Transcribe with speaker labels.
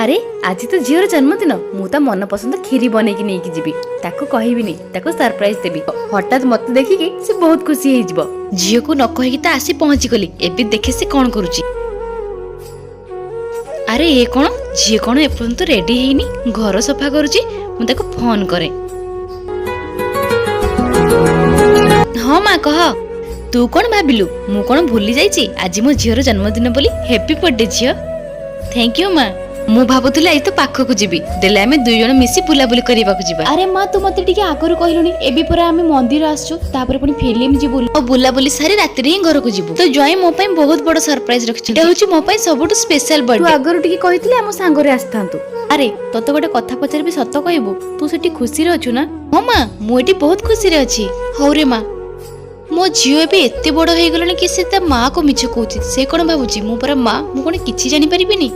Speaker 1: ଆରେ, ଆଜି ତ ଝିଅର ଜନ୍ମଦିନ। ମୁଁ ତା ମନ ପସନ୍ଦ କ୍ଷୀରି ବନେଇକି ନେଇକି ଯିବି। ତାକୁ କହିବିନି, ତାକୁ ସରପ୍ରାଇଜ ଦେବି। ହଠାତ୍ ମତେ ଦେଖିକି ସେ ବହୁତ ଖୁସି ହେଇଯିବ। ଝିଅକୁ ନ କହିକି ତ ଆସି ପହଞ୍ଚିଗଲି। ଏବେ ଦେଖେ ସେ କଣ କରୁଛି। ଆରେ, ଏ କଣ? ଝିଅ କଣ ଏପର୍ଯ୍ୟନ୍ତ ରେଡି ହେଇନି? ଘର ସଫା କରୁଛି। ମୁଁ ତାକୁ ଫୋନ କରେ। ହଁ ମା, କହ। ତୁ କଣ ଭାବିଲୁ, ମୁଁ କଣ ଭୁଲି ଯାଇଛି ଆଜି ମୋ ଝିଅର ଜନ୍ମଦିନ ବୋଲି? ହ୍ୟାପି ବର୍ଥଡେ ଝିଅ। Thank you ମା। ମୁଁ ଭାବୁଥିଲି ଆଜି ତୋ ପାଖକୁ ଯିବି, ଦେଲେ ଆମେ 2 ଜଣ ମିଶି ବୁଲାବୁଲି କରିବାକୁ ଯିବା। ଆରେ ମା, ତୁ ମତେ ଟିକେ ଆଗରୁ କହିଲୁନି। ଏବେ ପରା ଆମେ ମନ୍ଦିର ଆସିଛୁ, ତାପରେ ପୁଣି ଫିଲ୍ମ ଯିବୁ ଆଉ ବୁଲାବୁଲି ସାରି ରାତିରେ ହିଁ ଘରକୁ ଯିବୁ। ତୋ ଜ୍ୱାଇଁ ମୋ ପାଇଁ ବହୁତ ବଡ ସରପ୍ରାଇଜ ରଖିଛନ୍ତି। ଏଇଟା ହଉଛି ମୋ ପାଇଁ ସବୁଠୁ ସ୍ପେଶାଲ
Speaker 2: ତୁ
Speaker 1: ବର୍ଥଡେ।
Speaker 2: ଆଗରୁ ଟିକେ କହିଥିଲେ ଆମ ସାଙ୍ଗରେ ଆସିଥାନ୍ତୁ।
Speaker 1: ଆରେ, ତତେ ଗୋଟେ କଥା ପଚାରିବି, ସତ କହିବୁ। ତୁ ସେଠି ଖୁସିରେ ଅଛୁ ନା? ହଁ ମା, ମୁଁ ଏଠି ବହୁତ ଖୁସିରେ ଅଛି। ହଉ ରେ ମା। ମୋ ଝିଅ ଏବେ ଏତେ ବଡ ହେଇଗଲାଣି କି ସେ ତା ମାକୁ ମିଛ କହୁଛି। ସେ କଣ ଭାବୁଛି, ମୁଁ ପରା ମା, ମୁଁ କଣ କିଛି ଜାଣିପାରିବିନି?